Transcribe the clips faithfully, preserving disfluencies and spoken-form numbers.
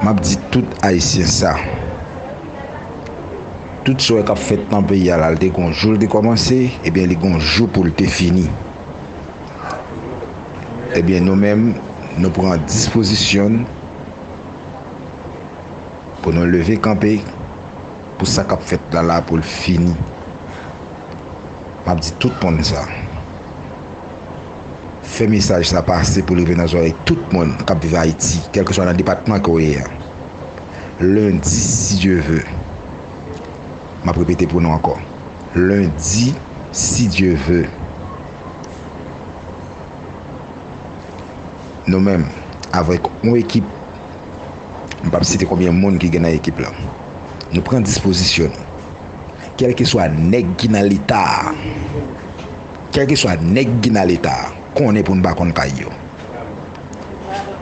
M ap di tout Ayisyen sa. Tout sa w wè k ap fèt nan peyi a la, l te gon jou l te kòmanse, ebyen, li gon jou pou l te fini. Ebyen, nou menm, nou pran dispozisyon n pou nou leve kanpe pou sa k ap fèt la, la pou l fini. M ap di tout moun sa. Fè mesaj sa pase pou l rive nan zòrèy tout moun k ap viv Ayiti, kèlkeswa nan depatman ke w ye a. Lendi, si Dye ve. M ap repete pou nou ankò. Lendi, si Dye ve. Nou menm, avèk yon ekip, m p ap site konbyen moun ki gen nan ekip la. Nou pran dispozisyon nou. Kèlkeswa nèg ki nan Leta a, kèlkeswa nèg ki nan Leta a, konnen pou n pa konn kay yo.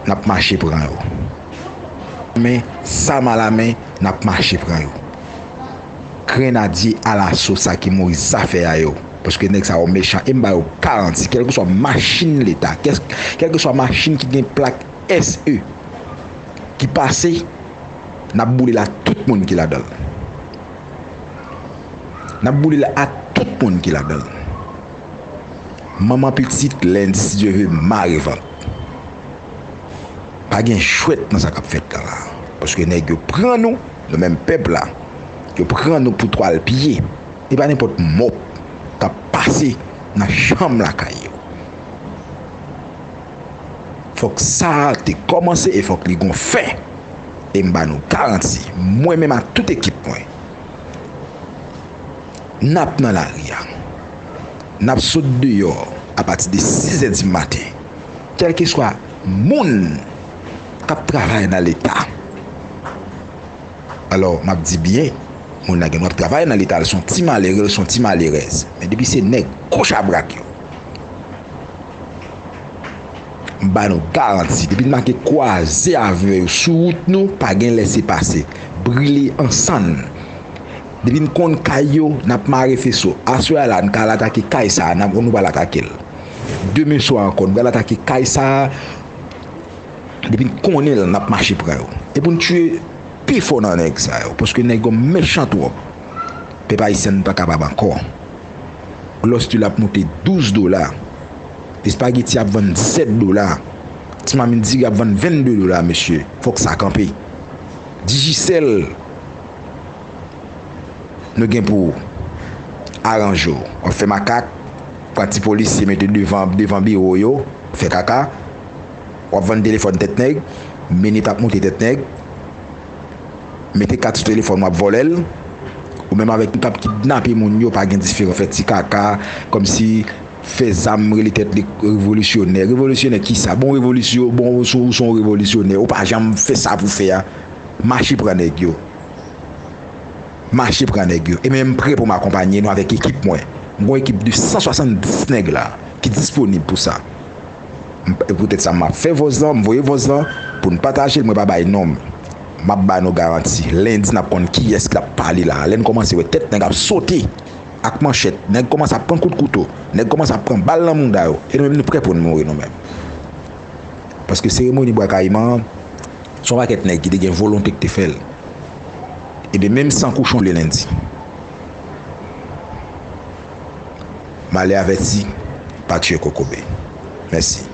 N ap mache pran yo. Men, zam alamen, n ap mache pran yo. Grenadye alaso sa ke Moyiz Zafè a yo. Paske nèg sa yo mechan. E m ba yo garanti, kèlkeswa machin Leta, kès-, kèlkeswa machin ki gen plak S E ki pase, n ap boule l ak tout moun ki ladan l. N ap boule l ak tout moun ki ladan l. Manman pitit, lendi, si Dye ve, mare vant. Pa gen jwèt nan sa k ap fèt la la. Paske nèg yo pran nou, nou menm pèp la, yo pran nou pou twal pye. E pa nenpòt mòp k ap pase nan chanm lakay yo. Fòk sa a te kòmanse e fòk li gon fen. E m ba nou garanti, mwen menm ak tout ekip mwen, n ap nan lari a. N ap sot deyò apati de sizè di maten. Kèlkeswa moun k ap travay nan Leta. Alò, m ap di byen, moun nan gen dwa ap travay nan Leta, l se yon ti malere, l se yon ti malerèz. Men depi se nèg kòchabrak yo, m ba nou garanti, depi n make kwaze avyon yo sou wout nou, pa gen lèse pase. Brile ansann. Depi n konn kay yo, n ap mare feso. Aswè a la, n ka al atake kay sa a, n ap, nou pral atake l. Demen swa ankò, nou pral atake kay sa a. Depi n konnen l, n ap mache pran yo. E pou n tiye pi fò nan nèg sa yo, paske nèg yo mechan twòp. Pèp ayisyen, n pa kapab ankò. Glòs diw la ap moute douz dola. Espageti ap vann disèt dola. Ti mamit diri ap vann vennde dola, mesye. Fòk sa kanpe. Digicel, nou gen pou aranje w. W ap fè makak, pran ti polisye mete devan, devan biwo yo, fè kaka. W ap vann telefòn tèt nèg, minit ap moute tèt nèg. Mete kat sou telefòn, w ap vòlè l. Ou menm avèk moun k ap kidnape moun yo, pa gen diferan. Fè ti kaka, kòmsi fè zam rele tèt li revolisyonè. Revolisyonè kisa? Bon, revolisyon, bon, ou se, ou se yon revolisyonè. Ou pa janm fè sa pou fè a. Mache pran nèg yo. Mache pran nèg yo. E men m prè pou m akonpanye nou avèk ekip mwen. M gon ekip de san swasanndis nèg la ki disponib pou sa. M, poutèt sa, m ap fè vòz lan, m voye vòz lan pou n pataje l, mwen pa bay non m. M ap ba nou garanti. Lendi, n ap konn kiyès k ap pale la. Lè n kòmanse wè tèt nèg ap sote ak manchèt, nèg kòmanse ap pran kout kouto, nèg kòmanse ap pran bal nan mouda yo, e nou menm nou prè pou n mouri nou menm. Paske seremoni Bwa Kayiman an, se yon pakèt nèg ki te gen volonte ki te fè l. Ebyen, menm san kouchon le lendi. Malè avèti, pa tiye kokobe. Mèsi.